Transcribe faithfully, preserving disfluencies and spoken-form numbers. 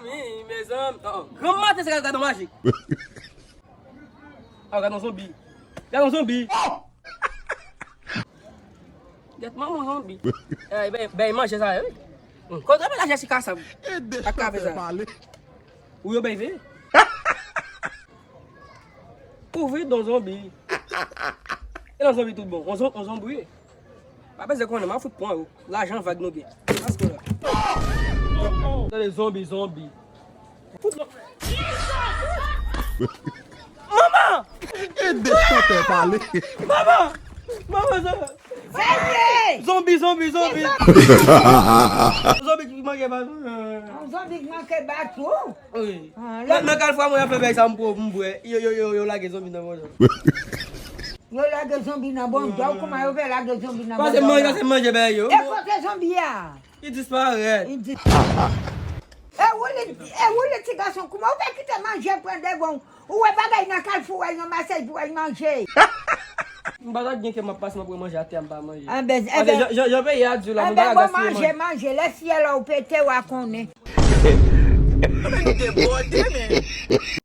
Wi, mezanmi. Oh, oh. Granm maten, se gade yon majik. Ah, gade yon zonbi. Gade yon zonbi. Gade manman zonbi. Eh, ben, ben, manje sa, wi. Hmm, kontre men la Jessica sa. Ak kafe sa. Ou yo ben veye. Kouvri don zonbi. E nan zonbi tout bon. On zon-, on zonbi. Pa bezwen konnen, m a fout pran yo. Lajan vag nou gen. Paske la. Tande zonbi, zonbi. Fout non. Manman! Ede chantè pale. Manman! Manman, sa. Seye! Zonbi, zonbi, zonbi. Zonbi ki manke bat. Yon zonbi ki manke bat ou? Wi. Ah, lè nan kal fwa mwen ap fè bagay sa m pwòp, m bwè. Yo, yo, yo, yo lage zonbi nan mwen. Yo lage zonbi nan bondye, kouman yo fè lage zonbi nan bondye? Pase manje, pase manje bay yo. E kote zonbi a? Li disparèt. Li di- E ou li, e ou li ti gason, kouman ou fè kite manje pran devan w? Ou wè bagay nan kalfou, w al nan Masèy pou w al manje. M pa ta gen kè m ap pase, m ap wè manje atè a, m pa manje. Ah, ben, eh ben, jan, jan, jan peyi a di la, eh moun pa ben, ka bon, gaspiye manje, manje. Manje, lè syèl ou pete, w a konnen. Nèg debòde, men.